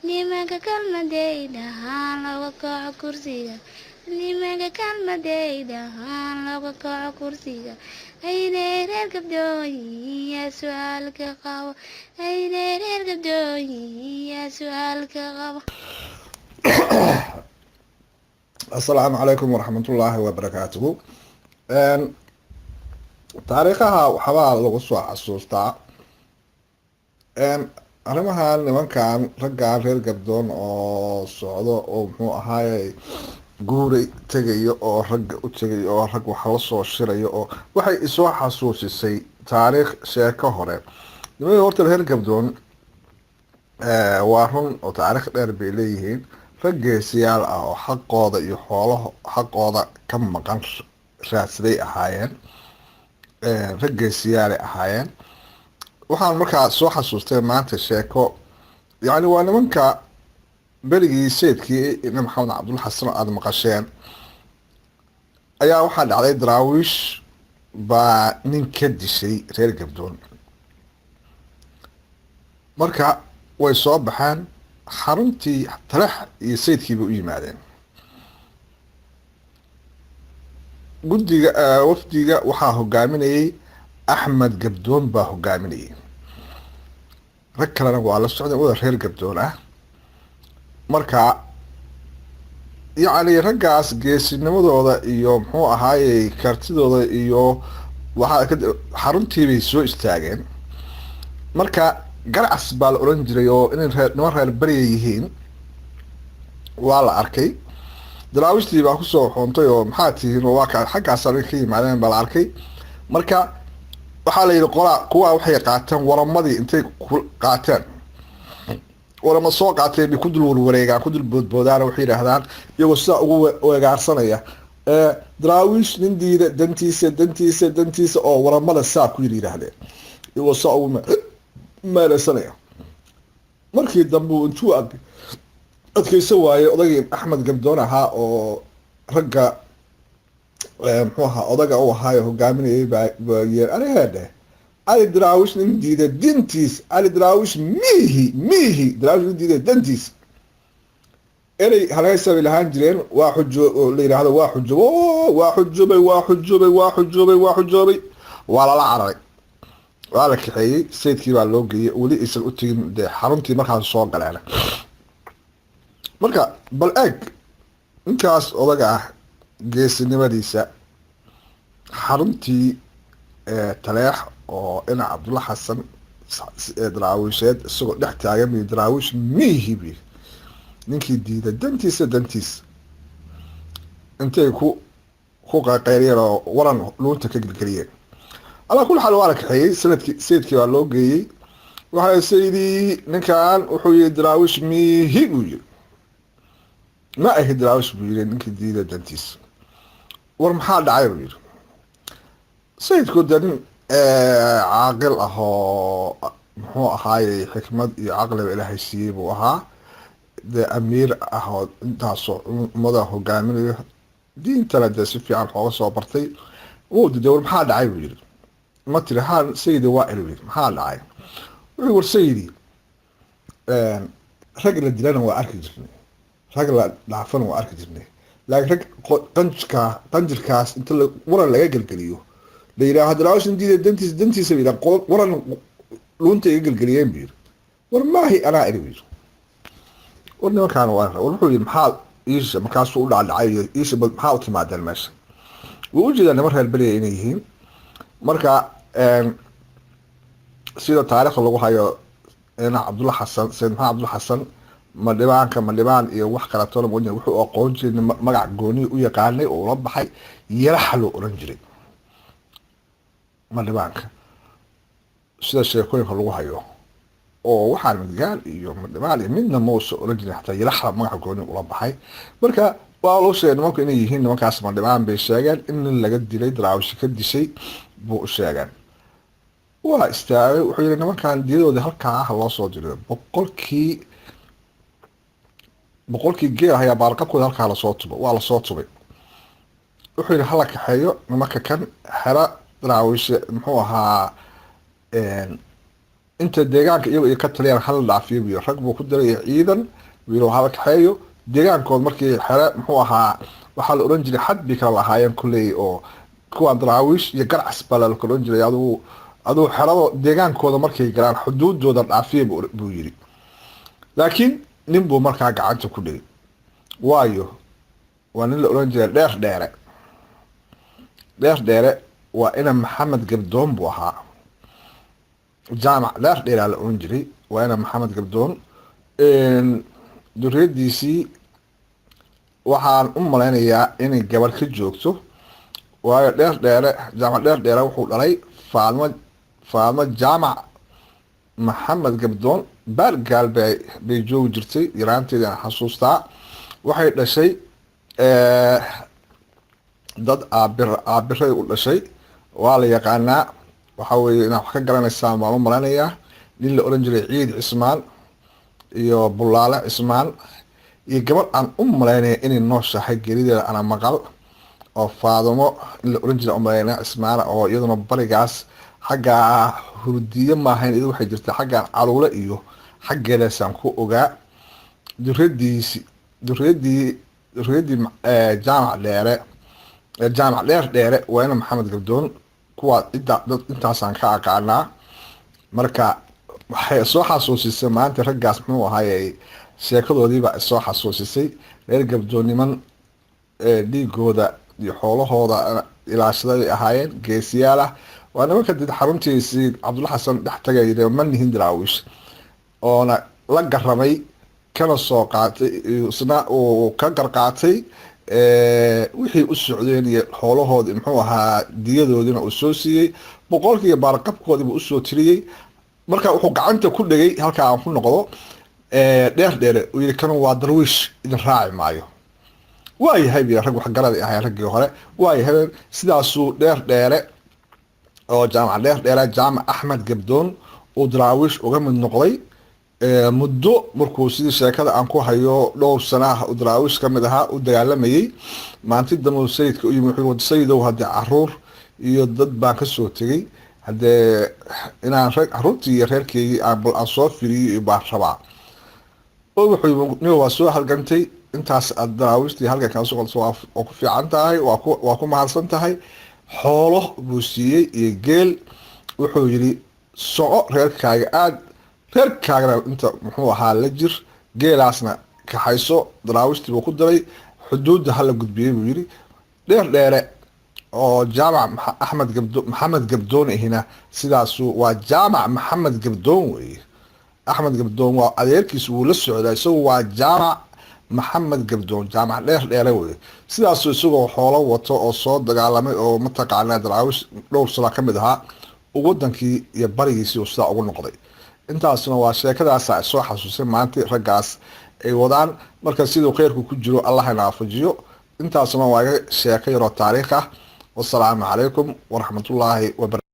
Nimanka kalmadayda haan looga kaco kursiga, nimanka kalmadayda haan looga kaco kursiga. Aynay reer gabdhooyin yaa su-aalka qabo, aynay reer gabdhooyin yaa su-aalka qabo. Asalaamu calaykum waraxmatullaahi wabarakaatuhu. Taariikhaha waxbaa lagu soo xasuustaa arrimahan nimankan raggan reer Gabdoon oo socdo oo muxuu ahaayey guuray tegayo oo ragga u tegayo oo rag wax la soo shirayo, oo waxay isoo xasuusisay taariikh sheeko hore. Nimanka horta reer Gabdoon waa run oo taariikh dheer bay leeyihiin, rag geesiyaal ah oo xaqooda iyo xoolaho xaqooda ka maqan raadsaday ahaayeen, rag geesiyaalay ahaayeen. Waxaan markaa soo xasuustay maanta sheeko, yacni waa nimanka berigii sayidkii ibn Maxamed Cabdulla Xasan oo aada maqasheen ayaa waxaa dhacday Daraawiish baa nin ka dishay reer Gabdoon. Marka way soo baxeen, xaruntii Talex iyo sayidkii bay u yimaadeen. Guddiga wafdiga waxaa hogaaminayay Axmed Gabdoon baa hogaaminayay, rag kalena waa la socdeen wada reer Gabdoon ah. Marka yacni raggaas geesinimadooda iyo muxuu ahaayey kartidooda iyo waxaa ka xaruntii bay soo istaageen. Marka Garcas baa la oran jiray oo inay reer niman reer beriya yihiin waa la arkay. Daraawishtii baa kusoo xuuntay oo maxaa tihiin oo waa ka xaggaas ka yimaadeen baa la arkay. Marka waxaa la yidhi qolaa kuwaa waxay qaateen waramadii, intay ku qaateen warama soo qaateen bay ku dul warwareegaan, ku dul boodboodaan. Waxay yidhaahdaan iyagoo sidaa ugu wegaarsanaya, "Daraawiish nin diida dantiisa, dantiisa, dantiisa," oo waramada saa ku yidhi yidhaahdeen iyagoo saa ugu meeleysanaya. Markii dambe intuu adkeysan waayey odaygii Axmed Gabdoon ahaa oo ragga muxuu ahaa odaga u ahaayo hogaaminayay baa yeer, "Aniga dheh Cali Daraawish nin diida dintiis, Cali Daraawish miihi, miihi, Daraawish nin diida dantiis." Erey halheesa bay lahaan jireen, waa xujo oo la yidhaahdo waa xujobo, waa xujoobay, waa xujoobay, waa xujoobay, waa xujoobay. Waa lala cararay, waa la kaxeeyey, sayidkii baa loo geeyey. Weli aysan u tegin dee xaruntii markaas soo galeen. Marka bal eeg ninkaas odaga ah geesinimadiisa, xaruntii Taleex oo dhinac Cabdulla Xasan Daraawiisheed isagoo dhex taagan bi "Daraawiish miihi" bi "ninkii diida dantiisa, dantiis," intay ku qaqayriyeen oo waran luunta ka gelgeliyeen. Alaa kulli xaal waa la kaxeeyey, sanadkii sayidkii baa loo geeyey. Waxaa sayidii ninkan wuxuu yihi "Daraawiish miihi" buu yiri, "Ma ahi Daraawiish" buu yiri, "ninkii diida dantiis." "War maxaa dhacay?" buu yiri sayidku. Dee nin caaqil ah oo muxuu ahaayey xikmad iyo caqliba Ilaahay siiyey buu ahaa, dee amiir ah oo intaasoo ummada hogaaminayo, diintana dee si fiican xooga soo bartay. Wuu diiday. "War maxaa dhacay?" buu yiri. "Ma tiri ha sayidi waa eri," yiri. "Maxaa dhacay?" Wuxuu, "War sayidi, rag la dilana waa arki jirnay, rag la dhaafana waa arki jirnay, laakiin rag qanjkaa qanjirkaas inta waran laga gelgeliyo la yidhaha Daraawishan diida dantiisa, dantiisa ba yidhaha, waran luunta iga gelgeliyeen," buu yiri. "War maahi anaa eri," buu yiri. "War nimankaan waa." War wuxuu yidhi, "Maxaa iisha?" Markaasuu u dhacdhacay, "Iisha maxaa u timaadeen meesha?" Wuu ujeedaa niman reer beriya inay yihiin. Marka sida taariikhda lagu hayo dhinac Cabdulla Xasan, Sayid Maxamed Cabdulla Xasan, Madhibaanka, Madhibaan iyo wax kaleetona ma oran, wuxuu aqoon jiray magac gooni u yaqaanay oo ula baxay, Yaraxa loo oran jiray Madhibaanka, sida sheekooyinka lagu hayo. Oo waxaan Midgaal iyo Madhibaan iyo midna mausa oran jirin, xataa Yaraxda magaca gooni ula baxay. Marka waa loo sheegay nimanku inay yihiin nimankaas Madhibaan bay sheegeen in nin laga dilay, Daraawishi ka dishay buu u sheegeen. Waa istaagay, wuxuu yihi nimankan diyadoodii halkaa ah loo soo diriyo, 100-kii geel ayaa baarqabkooda halkaa lasoo tubo. Waa lasoo tubay. Wuxuu yihi hala kaxeeyo nimanka kan xera Daraawiishe muxuu ahaa. Inta deegaanka iyago ay ka taliyaan hala dhaafiyo buu yiri. Rag buu ku diray ciidan, buu yiri hala kaxeeyo deegaankood. Markii xere muxuu ahaa, waxaa la oran jiray xad bay kala lahaayeen kulley, oo kuwaan Daraawiish iyo Garcas baa la kala oran jiray. Adigu xerado deegaankooda markay galaan xuduudooda dhaafiya buu yiri. Laakiin nin buu markaa gacanta ku dhigay, waayo waa nin la oran jiray Dheer Dheere. Dheer Dheere waa ina Maxamed Gabdoon buu ahaa. Jaamac Dheer Dheeraa la oran jiray, waa ina Maxamed Gabdoon. Duriyadiisii waxaan u malaynayaa inay gabar ka joogto, waayo Dheer Dheere, Jaamac Dheer Dheere, wuxuu dhalay Faadmo, Faadmo Jaamac Maxamed Gabdoon. Baargaal bay joogi jirtay yaraanteedaan xasuustaa. Waxay dhashay dad aabir aabiray u dhashay, waa la yaqaanaa. Waxa weeye inaad wax ka garanaysaan baan u malaynayaa. Nin la oran jiray Ciid Cismaan iyo Bulaale Cismaan iyo gabadh aan u malaynaya inay nooshahay, geerideeda ana maqal, oo Faadumo in la oran jiray umalaynaya, Cismaana, oo iyaduna barigaas xaggaa Hurdiye maahayn, iyadu waxay jirtaa xaggaan Caluule iyo xaggeedaasaan ku ogaa. Duriyadiisi, duriyadii Jaamac Dheere, Jaamac Dheer Dheere, waa ina Maxamed Gabdoon. Kuwaa inta dad intaasaan ka aqaanaa. Marka waxay soo xasuusisay maanta raggaas, muxuu ahaayey, sheekadoodiibaa soo xasuusisay. Reer Gabdoon niman dhiigooda iyo xoolahooda ilaashada bay ahaayeen, geesiyaal ah. Waa nimanka did xaruntiisii Cabdulla Xasan dhex tagay, ma nihin Daraawiish, oona la garamay kana soo qaatay, isna uu ka garqaatay wixii u socdeen iyo xoolahoodii, muxuu ahaa, diyadoodiina uu soo siiyey, boqolkiiba baarqabkoodiiba usoo tiriyey. Marka wuxuu gacanta ku dhegay, halkaa aan ku noqdo, Dheer Dheere, uu yihi kan waa Darwiish, idin raaci maayo. Waayahay bi, rag waxgaraday ahay raggii hore, waayahay. Sidaasuu Dheer Dheere oo Jaamac Dheer Dheere, Jaamac Axmed Gabdoon, uu Daraawiish uga mid noqday. Muddo markuu, sidii sheekada aan ku hayo, dhowr sana ah uu Daraawiish ka mid ahaa, u dagaalamayey, maanti dambe sayidka u yimi, wuxuu sayidow, haddee caruur iyo dad baan kasoo tegey, haddee inaan caruurtii iyo reerkeygii aan bal aan soo firiyo baan rabaa. Oo wuxuu nin waa soo halgantay intaas aad Daraawiishtii halgankaa soo qolto, waa ku fiican tahay, waa ku mahadsan tahay. Xoolo buu siiyey iyo geel. Wuxuu yidhi soco, reerkaaga aad, reerkaagana inta muxuu ahaa la jir, geelaasna kaxayso. Daraawiishtii buu ku diray, xuduudda hala gudbiyey buu yidhi. Dheer Dheere oo Jaamac Axmed Gabdo Maxamed Gabdoon ahina sidaasu waa Jaamac Maxamed Gabdoon weeye. Axmed Gabdoon waa adeerkiis, wuu la socdaa isagu. Waa Jaamac Maxamed Gabdoon, Jaamac Dheer Dheere weye. Sidaasu isagoo xoolo wato oo soo dagaalamay oo mataqaanaa Daraawish dhowr sano ka mid ahaa, uu wadankii iyo barigiisii uu sidaa ugu noqday. Intaasna waa sheekadaasa soo xasuusay maanta raggaas ay wadaan. Marka siduu kheyrku ku jiro Allah ina waafajiyo. Intaasna waa iga sheeko yaroo taariikh ah. Wasalaamu calaykum waraxmatullaahi wabarakatu.